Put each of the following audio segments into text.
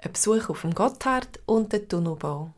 Ein Besuch auf dem Gotthard und der Tunnelbau.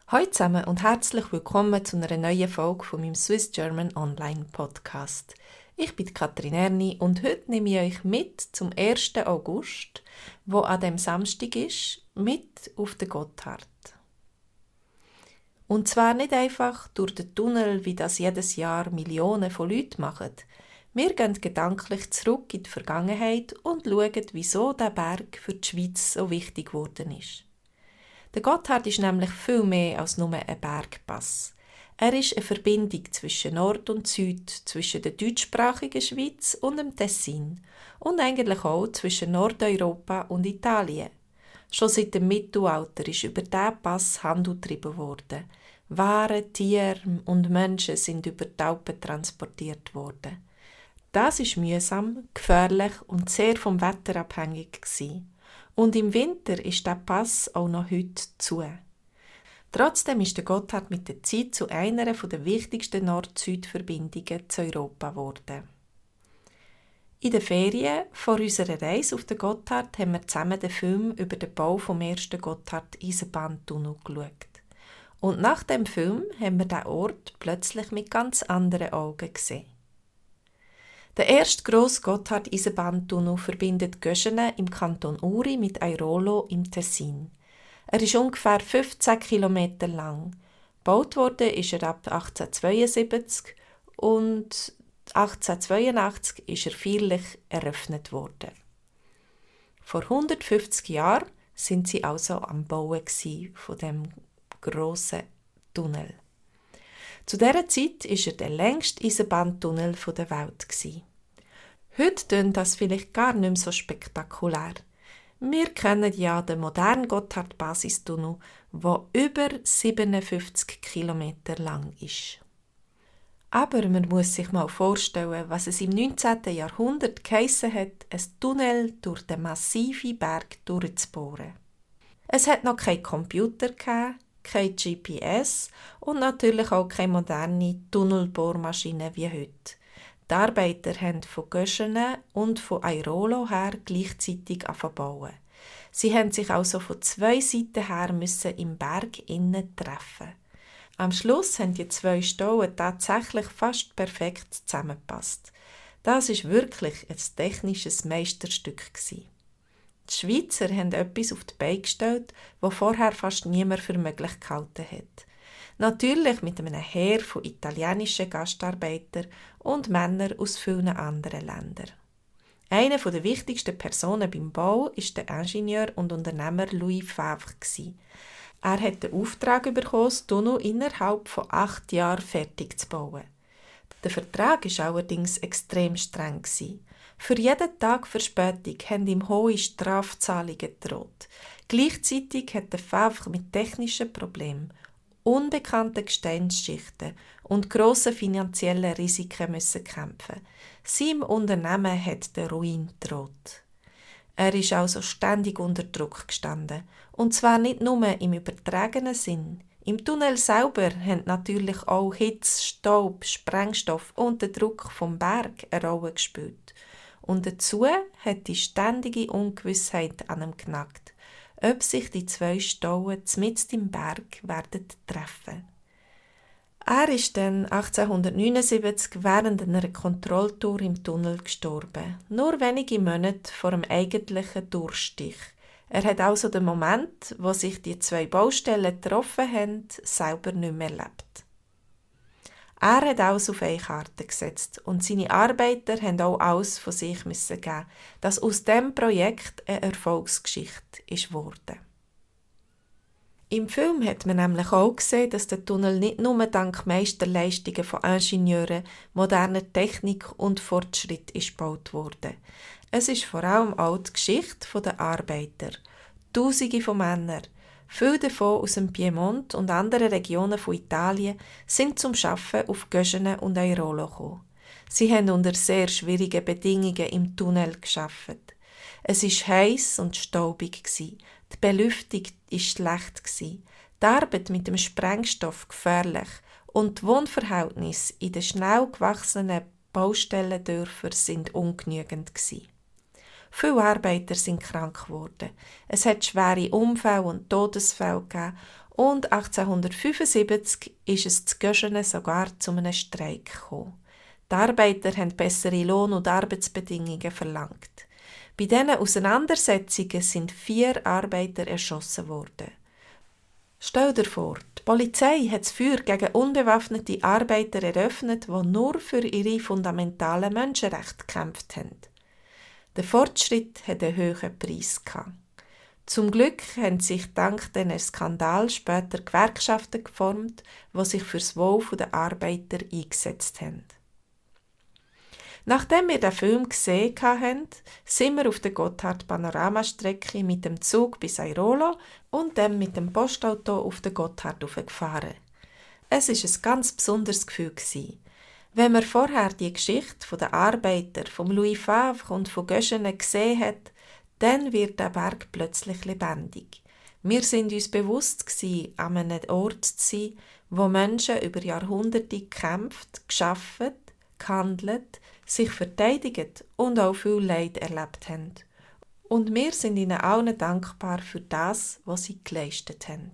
Hallo zusammen und herzlich willkommen zu einer neuen Folge von meinem Swiss German Online Podcast. Ich bin Katrin Erni und heute nehme ich euch mit zum 1. August, wo an dem Samstag ist, mit auf den Gotthard. Und zwar nicht einfach durch den Tunnel, wie das jedes Jahr Millionen von Leuten machen. Wir gehen gedanklich zurück in die Vergangenheit und schauen, wieso der Berg für die Schweiz so wichtig geworden ist. Der Gotthard ist nämlich viel mehr als nur ein Bergpass. Er ist eine Verbindung zwischen Nord und Süd, zwischen der deutschsprachigen Schweiz und dem Tessin und eigentlich auch zwischen Nordeuropa und Italien. Schon seit dem Mittelalter ist über diesen Pass Handel getrieben worden. Waren, Tiere und Menschen sind über die Alpen transportiert worden. Das ist mühsam, gefährlich und sehr vom Wetter abhängig gewesen. Und im Winter ist der Pass auch noch heute zu. Trotzdem ist der Gotthard mit der Zeit zu einer der wichtigsten Nord-Süd-Verbindungen zu Europa geworden. In den Ferien vor unserer Reise auf den Gotthard haben wir zusammen den Film über den Bau vom ersten Gotthard-Eisenbahntunnel geschaut. Und nach dem Film haben wir den Ort plötzlich mit ganz anderen Augen gesehen. Der erste grosse Gotthard-Eisenbahntunnel verbindet Göschene im Kanton Uri mit Airolo im Tessin. Er ist ungefähr 15 Kilometer lang. Gebaut wurde ist er ab 1872 und 1882 ist er feierlich eröffnet worden. Vor 150 Jahren sind sie also am Bauen von dem grossen Tunnel. Zu dieser Zeit war er der längste Eisenbahntunnel der Welt. Heute klingt das vielleicht gar nicht mehr so spektakulär. Wir kennen ja den modernen Gotthard-Basistunnel, der über 57 Kilometer lang ist. Aber man muss sich mal vorstellen, was es im 19. Jahrhundert geheissen hat, ein Tunnel durch den massiven Berg durchzubohren. Es hat noch keinen Computer gegeben, kein GPS und natürlich auch keine moderne Tunnelbohrmaschine wie heute. Die Arbeiter haben von Göschene und von Airolo her gleichzeitig bauen. Sie haben sich also von zwei Seiten her im Berg innen treffen. Am Schluss haben die zwei Stauen tatsächlich fast perfekt zusammengepasst. Das ist wirklich ein technisches Meisterstück gewesen. Die Schweizer haben etwas auf die Beine gestellt, das vorher fast niemand für möglich gehalten hat. Natürlich mit einem Heer von italienischen Gastarbeitern und Männern aus vielen anderen Ländern. Eine der wichtigsten Personen beim Bau war der Ingenieur und Unternehmer Louis Favre. Er hat den Auftrag bekommen, das Tunnel innerhalb von 8 Jahren fertig zu bauen. Der Vertrag war allerdings extrem streng. Für jeden Tag Verspätung haben ihm hohe Strafzahlungen gedroht. Gleichzeitig hat der Favre mit technischen Problemen, unbekannten Gesteinsschichten und grossen finanziellen Risiken kämpfen. Seinem Unternehmen hat der Ruin gedroht. Er ist also ständig unter Druck gestanden. Und zwar nicht nur im übertragenen Sinn. Im Tunnel selber haben natürlich auch Hitze, Staub, Sprengstoff und der Druck vom Berg eine Rolle gespielt. Und dazu hat die ständige Ungewissheit an ihm genagt, ob sich die zwei Stauen mitten im Berg werden treffen. Er ist dann 1879 während einer Kontrolltour im Tunnel gestorben, nur wenige Monate vor dem eigentlichen Durchstich. Er hat also den Moment, wo sich die zwei Baustellen getroffen haben, selber nicht mehr erlebt. Er hat alles auf eine Karte gesetzt und seine Arbeiter haben auch alles von sich geben, dass aus diesem Projekt eine Erfolgsgeschichte ist geworden. Im Film hat man nämlich auch gesehen, dass der Tunnel nicht nur dank Meisterleistungen von Ingenieuren, moderner Technik und Fortschritt ist gebaut wurde. Es ist vor allem auch die Geschichte der Arbeiter. Tausende von Männern, viele davon aus dem Piemont und anderen Regionen von Italien, sind zum Arbeiten auf Göschene und Airolo gekommen. Sie haben unter sehr schwierigen Bedingungen im Tunnel gearbeitet. Es war heiß und staubig. Die Belüftung war schlecht. Die Arbeit mit dem Sprengstoff gefährlich und die Wohnverhältnisse in den schnell gewachsenen Baustellendörfern sind ungenügend. Viele Arbeiter sind krank geworden. Es hat schwere Unfälle und Todesfälle gegeben. Und 1875 ist es zu Göschenen sogar zu einem Streik gekommen. Die Arbeiter haben bessere Lohn- und Arbeitsbedingungen verlangt. Bei diesen Auseinandersetzungen sind 4 Arbeiter erschossen worden. Stell dir vor, die Polizei hat das Feuer gegen unbewaffnete Arbeiter eröffnet, die nur für ihre fundamentalen Menschenrechte gekämpft haben. Der Fortschritt hat einen hohen Preis gehabt. Zum Glück haben sich dank diesen Skandal später Gewerkschaften geformt, die sich für das Wohl der Arbeiter eingesetzt haben. Nachdem wir den Film gesehen haben, sind wir auf der Gotthard-Panoramastrecke mit dem Zug bis Airolo und dann mit dem Postauto auf den Gotthard gefahren. Es war ein ganz besonderes Gefühl. Wenn man vorher die Geschichte der Arbeiter, von Louis Favre und von Göschenen gesehen hat, dann wird der Berg plötzlich lebendig. Wir sind uns bewusst an einem Ort zu sein, wo Menschen über Jahrhunderte gekämpft, gearbeitet, gehandelt, sich verteidigt und auch viel Leid erlebt haben. Und wir sind ihnen allen dankbar für das, was sie geleistet haben.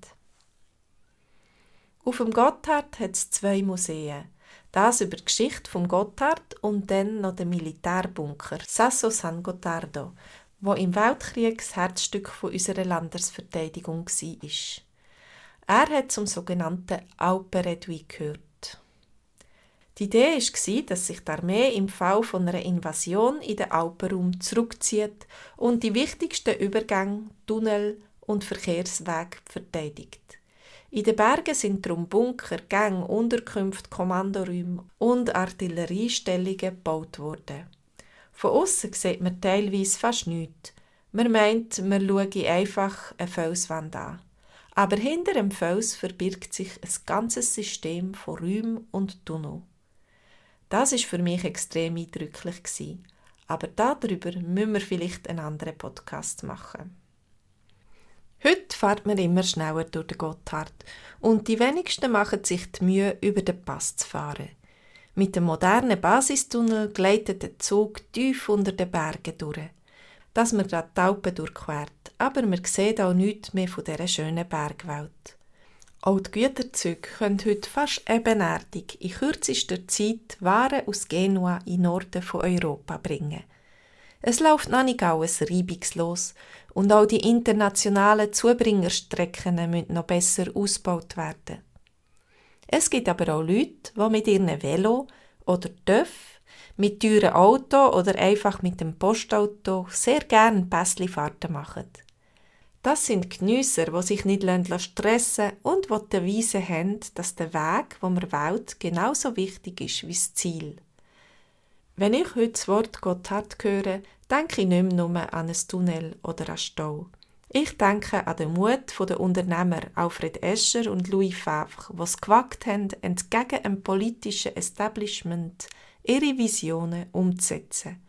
Auf dem Gotthard hat es 2 Museen. Das über die Geschichte vom Gotthard und dann noch den Militärbunker Sasso San Gottardo, wo im Weltkrieg das Herzstück unserer Landesverteidigung war. Er hat zum sogenannten Alpenredui gehört. Die Idee war, dass sich die Armee im Fall von einer Invasion in den Alpenraum zurückzieht und die wichtigsten Übergänge, Tunnel und Verkehrswege verteidigt. In den Bergen sind darum Bunker, Gänge, Unterkünfte, Kommandoräume und Artilleriestellungen gebaut worden. Von aussen sieht man teilweise fast nichts. Man meint, man schaue einfach eine Felswand an. Aber hinter dem Fels verbirgt sich ein ganzes System von Räumen und Tunneln. Das war für mich extrem eindrücklich. Aber darüber müssen wir vielleicht einen anderen Podcast machen. Heute fährt man immer schneller durch den Gotthard und die wenigsten machen sich die Mühe, über den Pass zu fahren. Mit dem modernen Basistunnel gleitet der Zug tief unter den Bergen durch, dass man gerade die Alpen durchquert, aber man sieht auch nichts mehr von dieser schönen Bergwelt. Auch die Güterzüge können heute fast ebenerdig in kürzester Zeit Waren aus Genua in den Norden von Europa bringen. Es läuft noch nicht alles reibungslos und auch die internationalen Zubringerstrecken müssen noch besser ausgebaut werden. Es gibt aber auch Leute, die mit ihren Velo oder TÜV, mit teuren Auto oder einfach mit dem Postauto sehr gerne Pässlifahrten machen. Das sind Geniesser, die sich nicht stressen lassen und die die Weise haben, dass der Weg, den man wählt, genauso wichtig ist wie das Ziel. Wenn ich heute das Wort Gotthard höre, denke ich nicht mehr nur an ein Tunnel oder an Stau. Ich denke an den Mut der Unternehmer Alfred Escher und Louis Favre, die es gewagt haben, entgegen einem politischen Establishment ihre Visionen umzusetzen.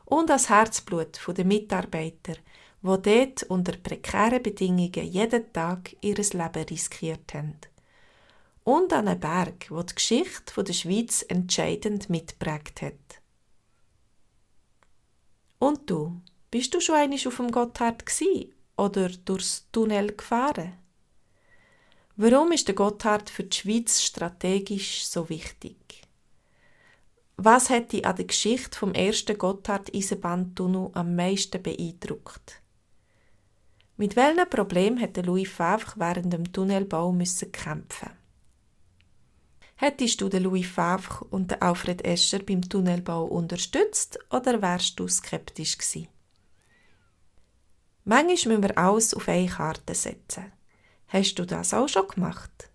Und an das Herzblut der Mitarbeiter, die dort unter prekären Bedingungen jeden Tag ihr Leben riskiert haben. Und an einen Berg, der die Geschichte der Schweiz entscheidend mitgeprägt hat. Und du, bist du schon einmal auf dem Gotthard gsi oder durchs Tunnel gefahren? Warum ist der Gotthard für die Schweiz strategisch so wichtig? Was hat dich an der Geschichte vom ersten Gotthard-Eisenbahntunnel am meisten beeindruckt? Mit welchen Problemen hätte Louis Favre während dem Tunnelbau kämpfen? Hättest du den Louis Favre und den Alfred Escher beim Tunnelbau unterstützt oder wärst du skeptisch gewesen? Manchmal müssen wir alles auf eine Karte setzen. Hast du das auch schon gemacht?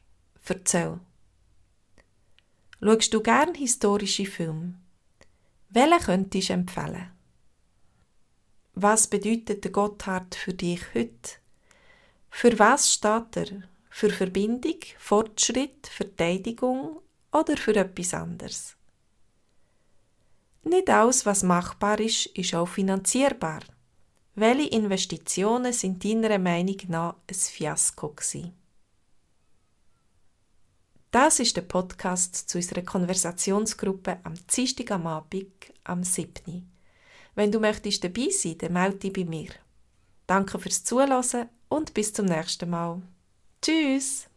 Erzähl. Schaust du gern historische Filme? Welchen könntest du empfehlen? Was bedeutet der Gotthard für dich heute? Für was steht er? Für Verbindung, Fortschritt, Verteidigung oder für etwas anderes? Nicht alles, was machbar ist, ist auch finanzierbar. Welche Investitionen sind deiner Meinung nach ein Fiasko gewesen? Das ist der Podcast zu unserer Konversationsgruppe am Dienstag am Abend, am 7. Wenn du möchtest dabei sein, dann melde dich bei mir. Danke fürs Zuhören und bis zum nächsten Mal. Tschüss!